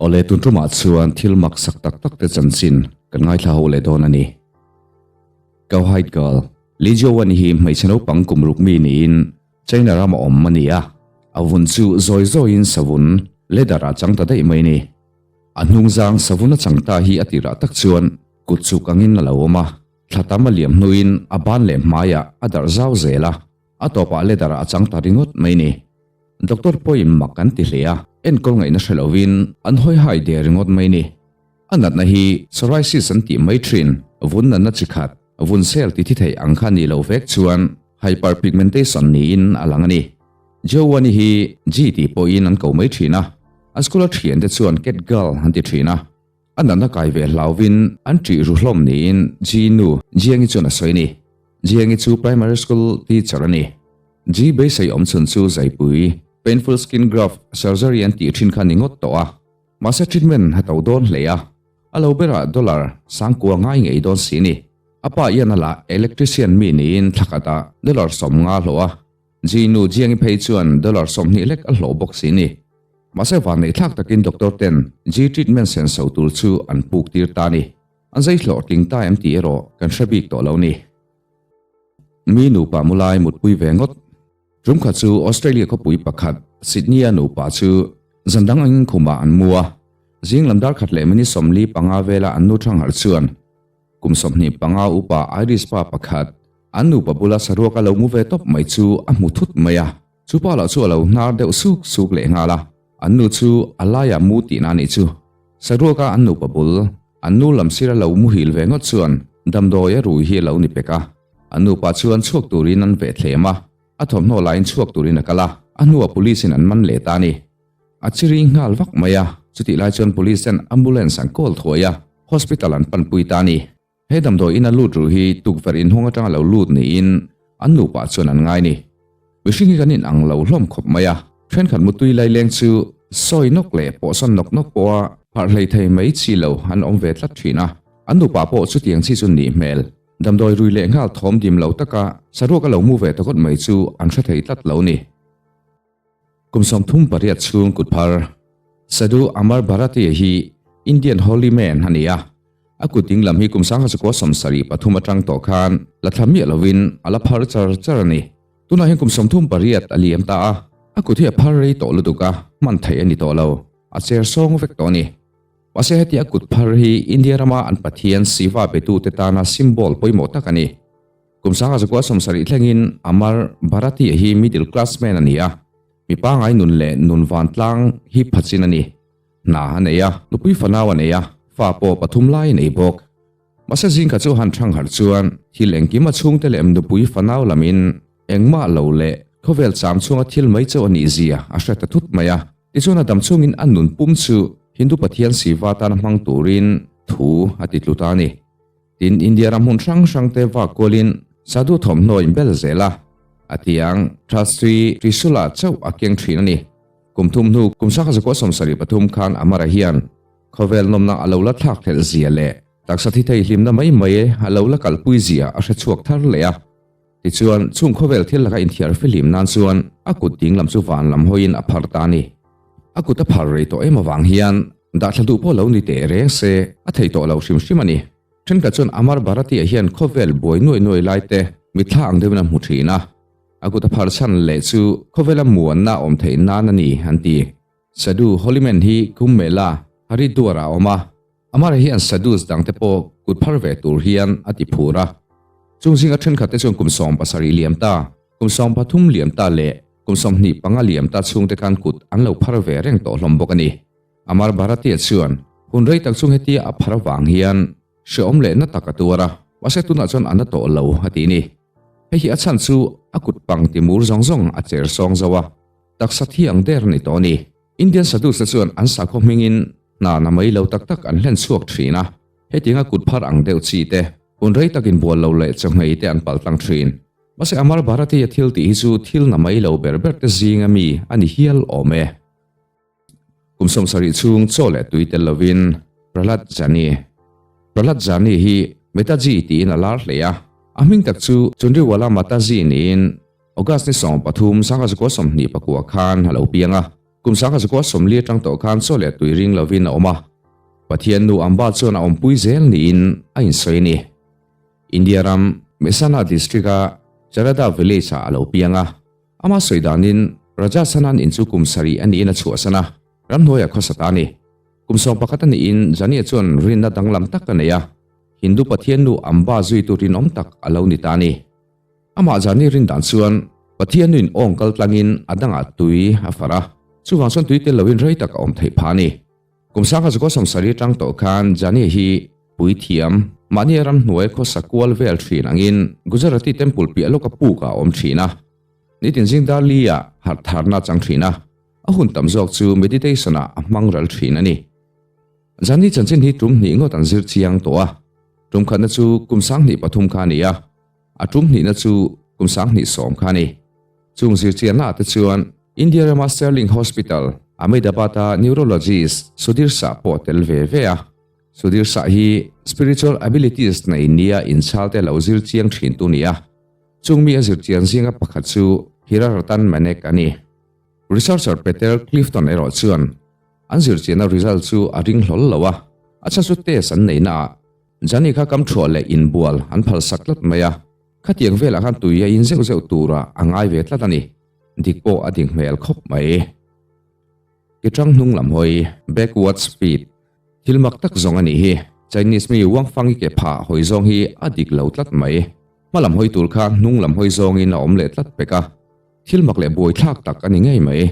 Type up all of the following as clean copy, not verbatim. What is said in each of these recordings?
Awle tun tumah chuan thil mak sak tak tak te chanchin kan ngaithla ho leh dawn a ni. Cowhide Girl, Li Jiawen hi hmeichhe naupang kum ruk mi niin China rama awm a ni a, a vun chu zawi zawiin savun, leather, ah chang ta daih mai a ni. A hnungzang savun a chang ta hi a tirah tak chuan kut chuk angin a lo awm a, thla tam a liam hnuin a ban leh hmaiah a darh zau zel a, a tawpah leather ah a chang ta ringawt mai a ni. Doctor pawhin mak an ti hle a, enkawl ngaihna hre lovin an hawi hai der ringawt mai a ni. A natna hi psoriasis an tih mai thin, vun natna chi khat, vun cell ti thi thei ang kha nih loh vek chuan hyperpigmentation niin a lang a ni. Joanne hi G tih pawhin an ko mai thin a, a school a thiante chuan cat girl an ti thin a. A natna kai ve hlauvin an ṭih ru hlawm niin G nu Jiangi chuan a sawi a ni. Jiangi chu primary school teacher a ni. G beisei awm chhun chu zaipui, painful skin graft surgery an tih thin kha ni ngawt tawh a. Mahse treatment a to dawn hle a, a lo berah dollar sangkua ngai ngei dawn si ni. A pa ian a lah electrician mi niin thla khatah dollar 50 hlawh a, Ji nu Jiangi phei chuan dollar 20 lek a hlawh bawk si ni. Mahse vannei thlak takin doctor ten Ji treatment senso tur chu an puk tir ta ni. An zei hlawhtling ta em tih erawh kan hre bik tawh lo ni. Mi nupa mulai mutpui ve ngawt. Tum khat chu Australia khawpui pakhat Sydney-a nupa chu zan dang angin khumah an mu a. Zing lam dar khat leh minute 45 vela an nu thangharh chuan kum 25 upa Irish pa pakhat an nupa bula saruak a lo mu ve tawp mai chu a hmu thut mai a. Chu pa lah chu a lo hnar deuh suk suk leh nghal a. An nu chu a laiah mu tihna a nih chu. Saruaka an nupa bul an nu lam sira lo muhil ve ngawt chuan damdawi a rui hi a lo ni pek a. A nupa chuan chhuak turin an veh thlem a, a thawmhnaw laiin chhuak turin a kal a, a hnuah police in an man leh ta a ni. A chiri nghal vak mai a, chutih lai chuan police ten ambulance an call thuai a, hospital an panpui ta a ni. He damdawi ina lut ruh hi tukverh inhawng atanga lo lut niin an nupa chuan an ngai ni. Mihring hi kan inang lo hlawm khawp mai a, thenkhat mutui laileng chu sawi nawk leh pawhsawn nawk nawk pawha harh hlei thei mai chi lo an awm ve tlat thin a, an nupa pawh chutiang chi chu nih hmel. Damdawi rui leh nghal thawm dim lo taka saruak a lo mu ve ta ngawt mai chu an hre thei tlat lo ni. Kum 38 chhung kut phar Sadhu Amar Bharati hi Indian Holy Man a ni a, a kut ding lam hi kum 1973 atang tawh khan la thla miah lovin a la phar char char a ni. Tunah hian kum 38 a liam ta a, a kut hi a phar rei tawh lutuk a, hman theih a ni tawh lo, a cher sawng vek tawh a ni. Mahse heti a kut phar hi India rama an pathian Shiva betute tana symbol pawimawh tak a ni. Kum 1970 thlengin Amar Bharati hi middle class man a ni a, mi pangai nun leh nun vantlang hi phachin a ni. Hna a nei a, nupui fanau a nei a, fa pawh pathum lai a nei bawk. Mahse zingkha chu han thang harh chuan thil engkim a chhungte leh nupui fanau lamin engmah lo leh khawvel cham chhunga thil mai chauh a nih zia a hre ta thut mai a. Tichuan a dam chungin a nun pum chu Hindu pathian Shiva tana hmang turin thu a ti tlu ta a ni. Tin, India ram hmun hrang hrang te vak kualin sadhu thawmhnaw in bel zel a, a tiang Trustee Trishula chauh a keng thin a ni. Kum thum hnu kum 1973 khan Amara hian khawvel nawmna a lo la thlak thelh zia leh taksa thi thei hlimna mai mai a lo la kalpui zia a hre chhuak thar leh a. Tichuan, chung khawvel thil laka inthiar fihlim nan chuan a kut ding lam chu van lam hawiin a phar ta a ni. A kut a phar rei tawh em avang hian dahthla duh pawh lo ni teh reng se a thei tawh lo hrim hrim a ni. Thenkhat chuan Amar Bharati-a hian khawvel buai nuai nuai lai te mitthla ang deuhin a hmu thin a, a kut a phar chhan leh chu khawvela muanna a awm theih nan a ni an ti. Sadhu Holyman hi Kumbh Mela, Haridwar-ah a awm a, Amara hian sadhus dangte pawh kut phar ve tur hian a ti phur a. Chung zinga thenkhatte chuan kum 17 liam ta, kum 13 liam ta leh kum 25 liam ta chhungte khan kut an lo phar ve reng tawh hlawm bawk a ni. Amar Bharatiya chuan hun rei tak chung hetia a phar avang hian hrehawm leh na tak a tuar a, mahse tunah chuan a na tawh lo a ti ni. Hei hi a chhan chu a kut pang timur zawng zawng a cher sawng zo a, taksa thi ang der a ni tawh a ni. Indian sadhus te chuan an sakhaw hmingin hna na mai lo tak tak an hlen chhuak thin a, hetianga kut phar ang deuh chi te, hun rei takin bual lo leh chawhmei te an pal tlang thin. Mahse Amar Bharati-a thil tih hi chu thil na mai lo ber ber te zinga mi a ni hial awm e. Kum 70 chhung chaw leh tui tel lovin Prahlad Jani Prahlad Jani hi Metaji tiin a lar hle a, a hming tak chu Chundriwala Mataji niin August ni 13, 1929 khan a lo piang a. Kum 1940 atang tawh khan chaw leh tui ring lovin a awm a, Pathian nu Amba chuan a awmpui zel niin a insawi a ni. India ram Mehsana district-a Charada village-ah a lo piang a, ama sawi danin Rajasthan-an in chu kum sarih a niin a chhuahsan a, ramhnuaiah khawsa ta a ni. Kum 11 a niin Jania chuan rinna danglam tak a nei a, Hindu Pathian nu Amba zuitu rinawm tak a lo ni ta a ni. Amah Jani rin dan chuan Pathian nuin awng kal tlangin a dangah tui a far a, chuvang chuan tui tel loin rei tak a awm theih phah a ni. Kum 1970 atang tawh khan Jani hi puithiam, mahni a ramhnuai khawsa kual vel thin angin Gujarati temple piah lawka puk ah a awm thin a. Nitin zing dar li ah harh tharna a chang thin a, a hun tam zawk chu meditation ah a hmang ral thin a ni. Jani chanchin hi tum hnih ngawt an zir chiang tawh a, tum khatna chu kum 2003 kha a ni a, A tum hnihna chu kum 2010 kha a ni. Chung zirchianna ah te chuan India rama Sterling Hospital, Ahmedabad-a neurologist Sudhir Shah pawh a tel ve ve a. Sudhir Shah hi spiritual abilities nei nia inchhal te lo zir chiang thin tu ni a. Chung mi a zirchian zinga pakhat chu Hira Ratan Manek a ni. Researcher Peter Clifton erawh chuan an zirchianna result chu a ring hlawl lo a, a chhan chu test an neihna ah Jani kha kam thuah leh inbual an phalsak tlat mai a, khatiang velah khan tui a in zeuh zeuh turah a ngai ve tlat a ni. Dik pawh a dik hmel khawp mai. Ke tang hnung lam hawi, backward speed, thil mak tak zawng a nih hi. Chinese mi Wang Fang i ke phah hawi zawng hi a dik lo tlat mai. Hma lam hawi tur kha hnung lam hawi zawngin a awm leh tlat pek a. Thil mak leh buaithlak tak a ni ngei mai.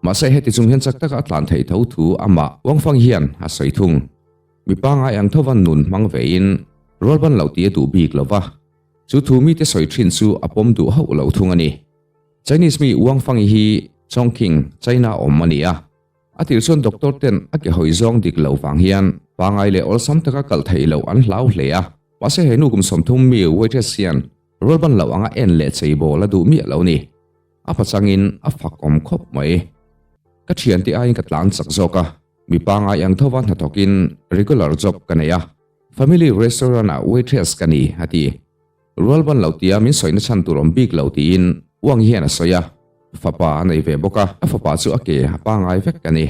Mahse heti chung hian chak taka a tlan theih tho thu amah Wang Fang hian a sawi thung. Mi pangngai ang thova nun hmang vein rualban loh tih a duh bik lo va, chu thu mite sawi thin chu a pawm duh hauh lo thung a ni. Chinese mi Wang Fang-i hi Chongqing, China awm a ni a. A tir chuan doctor ten a ke hawi zawng dik lo vang hian pangngai leh awlsam taka kal theih loh an hlau hle a. Mahse he nu kum 30 mi waitress hian rualban loh anga en leh cheibawl a duh miah lo ni. A pachangin a fak awm khawp mai. Ka thiante aiin ka tlan chak zawk a. Mi pangngai ang thova hnathawkin regular job ka nei a, family restaurant ah waitress ka ni, a ti. Rualban lo tia min sawina chhan tur awm bik lo tiin Wang hian a sawi a, fapa a nei ve bawk a, a fapa chu a ke a pangngai vek a ni.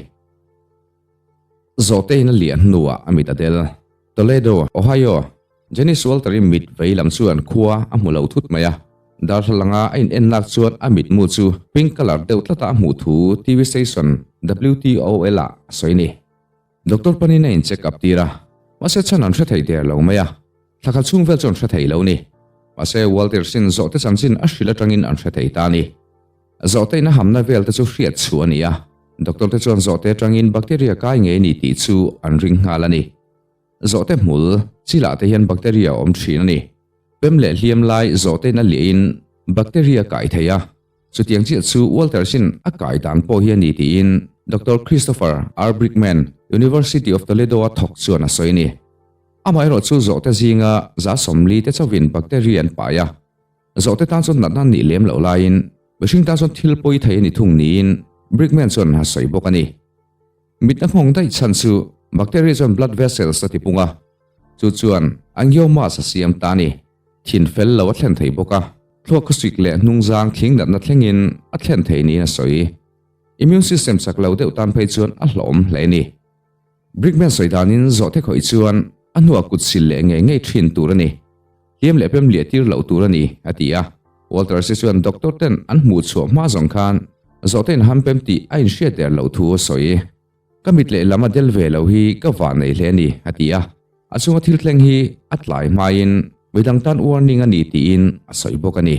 Zawhte in a lian hnuah a mit a del. Toledo, Ohio, Janice Walter-i mit vei lam chuan khua a hmu lo thut mai a, darthlalanga a inennak chuan a mitmu chu pink colour deuh tlata a hmuh thu TV station WTOL ah a sawi ni. Doctor panin a in check up tir a, mahse chhan an hre thei der lo mai a, thla khat chhung vel chu an hre thei lo ni. Mahse Walters-in zawhte chanchin a hrilh atangin an hre thei ta a ni. Zawhte in a hamna vel te chu hriat chhuah a ni a, doctor te chuan zawhte atangin bacteria kai ngei ni tih chu an ring nghal a ni. Zawhte hmul, chilah te hian bacteria a awm thin a ni. Pem leh hliam lai zawhte in a liahin bacteria kai thei a, chutiang chiah chu Walters-in a kai dan pawh hi a ni tiin Doctor Christopher R. Brickman, University of Toledo-a thawk chuan a sawi a ni. Amaherawh chu zawhte zinga 40 te chauhin bacteria an pai a, zawhte tan chuan natna nih lem loh laiin mihring tan chuan thil pawi thei a ni thung niin Brickman chuan a sawi bawk a ni. Mit a nghawng daih chhan chu bacteria chuan blood vessels a ti pung a, chu chuan angiomas a siam ta a ni. Thin fel lo a thlen thei bawk a, thluak khawsik leh hnungzang thling natna thlengin a thlen thei niin a sawi. Immune system chak lo deuh tan phei chuan a hlawhawm hle a ni. Brickman sawi danin zawhte khawih chuan a hnuah kut sil leh ngei ngei thin tur a ni. Hliam leh pem liah tir loh tur a ni, a ti a. Walters hi chuan doctor ten an hmuh chhuah hma zawng khan zawhte in ham pem tih a inhriat der loh thu a sawi. Ka mit leh lam a del ve lo hi ka vah nei hle a ni, a ti a. A chunga thil thleng hi a tlai hmain midang tan warning a ni tiin a sawi bawk a ni.